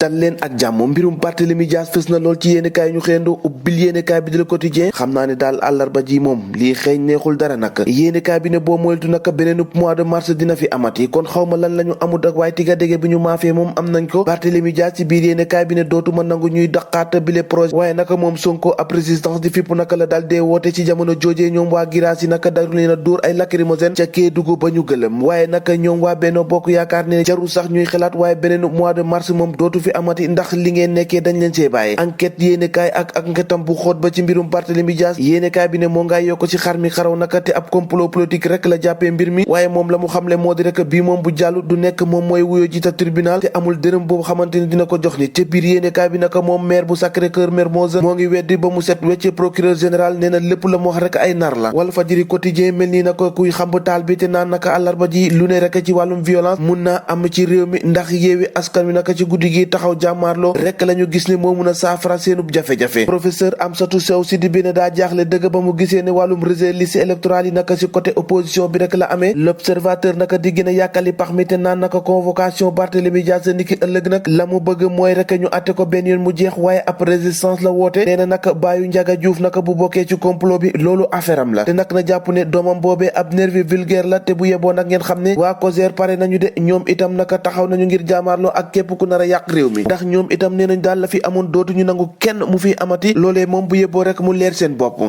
dal leen ak jàmm. mbirum Barthélémy Dias fës na lool ci yéenekaay ñu xëyandoo ubbil yéenekaay bi di Le Quotidien. xam naa ne daal àllarba ji moom lii xeeñ neexul dara nag yéenekaay bi ne boo moytu nag beneen mois de mars dina fi amati kon xaw ma lan la ñu amut ak waaye tiga dégge bi ñu maafee moom am nañ ko. Barthélémy Dias ci biir yéenekaay bi ne dootuma nangu ñuy daqaat bile projet waaye naka moom Sonko ab résistance di fipp naka la daal dee woote ci jamono joojee ñoom waa Giraas yi naka dañu leen a dóor ay lacrymogène ca Kédougou ba ñu gëlëm waaye naka ñoom waa Benno Bokk Yaakaar ne jarul sax ñuy xalaat waaye beneen mois de mars moom dootu fi amati ndax li ngeen nekkee dañ leen see bàyyi. enquête yéenekaay ak enquêtam bu xóot ba ci mbirum Barthélémy Dias yéenekaay bi ne moo ngay yokk ci xar mi xaraw naka te ab complot politique rek la jàppee mbir mi waaye moom la mu xamle moo di rek bii moom bu jàllu du nekk moom mooy wuyoo jiita tribunal te amul dërëm boobu xamante ni dina ko jox nit ca biir yéenekaay bi naka moom maire bu Sacré-Cœur Mermoz moo ngi weddi ba mu set wecce procureur général nee na lépp la mu wax rek ay nar la. Walfadjri quotidien mel nii naka kuy xamb taal bi te naan naka àllarba ji lu ne rek ci wàllum violence mun naa am ci réew mi ndax yeewi askan wi naka ci guddi gi taxaw jàmmaarloo rek lañu gis ne moo mun a saafara seenub jafe-jafe. Professeur Amsatou Sow Sidibé ne daa jaaxle dëgg ba mu gisee ne wàllum rejet liste électorale yi naka ci côté opposition bi rek la amee. L'Observateur naka di gën a yàkkali pax mi te naan naka convocation Barthélémy Dias niki ëllëg nag la mu bëgg mooy rek ñu atte ko benn yoon mu jeex waaye ab résistance la woote nee na naka bàyyu Njaga Juuf naka bu bokkee ci complot bi loolu affaire am la te nag na jàpp ne doomam boobee ab nervi vulgaire la te bu yeboo nag ngeen xam ne waa COJER pare nañu de ñoom itam naka taxaw nañu ngir jaamaarloo ak képp ku nar a yàq réew mi ndax ñoom itam nee nañ daal la fi amoon dootuñu nangu kenn mu fi amati loolee moom bu yeboo rek mu leer seen bopp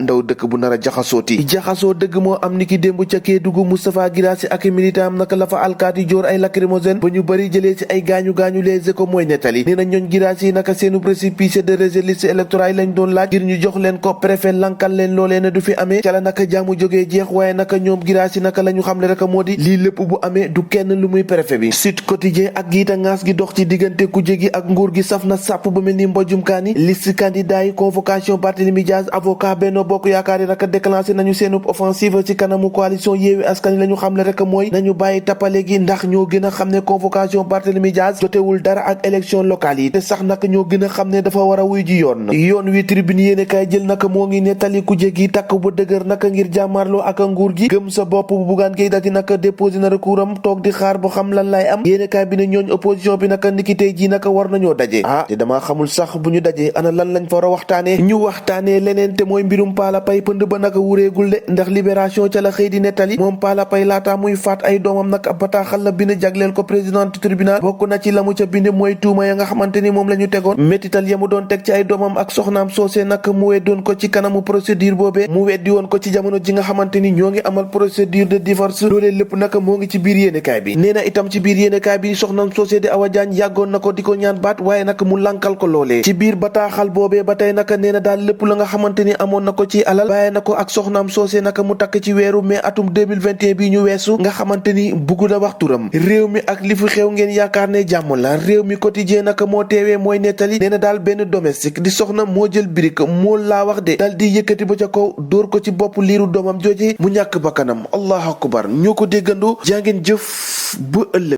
ndaw dëkk bu nar a jaxasoo dëgg moo am ni ki démb ca Kédougou Moustapha Guirassy ak militant am naka la fa alkaati joor ay lacrymogène ba ñu bëri jëlee ci ay gaañu-gaañu Les Échos mooy nettali nee na ñooñ Guirassy yi naka seenu récépissé de rejet liste électorale lañ doon laaj ngir ñu jox leen ko préfet lankal leen loolee ne du fi amee ca la naka jaamu jógee jeex waaye naka ñoom Guirassy naka la ñu xamle rek moo di lii lépp bu amee du kenn lu muy préfet bi. Sud Quotidien ak giita ngaas gi dox ci diggante kujje gi ak nguur gi saf na sàpp ba mel ni mbojum kaani liste candidat yi convocation Barthélémy Dias avocat Benno Bokk Yaakaar yi naka déclenché nañu seenub offensive ci kanamu coalition Yewwi Askan Wi la ñu xamle rek mooy nañu bàyyi tappale gi ndax ñoo gën a xam ne convocation Barthélémy Dias jotewul dara ak élection locale yi te sax nag ñoo gën a xam ne dafa war a wuy ji yoon wi tribune yéene kaay jël naka moo ngi nettali kujje gi takk ba dëgër naka ngir jàmmarloo ak nguur gi gëm sa bopp bu Bougane Gueye Dany naka déposé na recours am toog di xaar ba xam lan lay am yéene kaay bi ne ñooñ opposition bi naka niki tey ji naka war nañoo daje te damaa xamul sax bu ñu dajee ana lan lañ fa war a waxtaanee ñu waxtaanee leneen te mooy mbirum Pala Paye pënd ba naka wureegul de ndax libération ca la xëy di nettali moom Pala Paye laataa muy faat ay doomam nag ab bataaxal la bind jagleel ko président du tribunal bokk na ci la mu ca bind mooy tuuma ya nga xamante ni moom la ñu tegoon métital ya mu doon teg ci ay doomam ak soxnaam soosé nag mu weddoon ko ci kanamu procédure boobee mu weddi woon ko ci jamono ji nga xamante ni ñoo ngi amal procédure de divorce loolee lépp nag moo ngi ci biir yéenekaay bi nee na itam ci biir yéenekaay bi soxnaam soosé di Awa Diagne yàggoon na ko di ko ñaan baat waaye nag mu lankal ko loolee ci biir bataaxal boobee ba tey nag nee na daal lépp la nga xamante ni amoon na ko ci alal bàyyi na ko ak soxnaam soosé nag mu takk ci weeru mai atum 2021 bi ñu weesu nga xamante ni bugg na wax turam réew mi ak li fi xew ngeen yaakaar ne jàmm la réew mi quotidien nag moo teewee mooy nettali nee na daal benn domestique di soxna moo jël birik moo laa wax de dal di yëkkati ba ca kaw dóor ko ci bopp liiru doomam jooje mu ñàkk bakkanam allahu akbar ñoo ko déggandoo jaa ngeen jëf bu ëllëg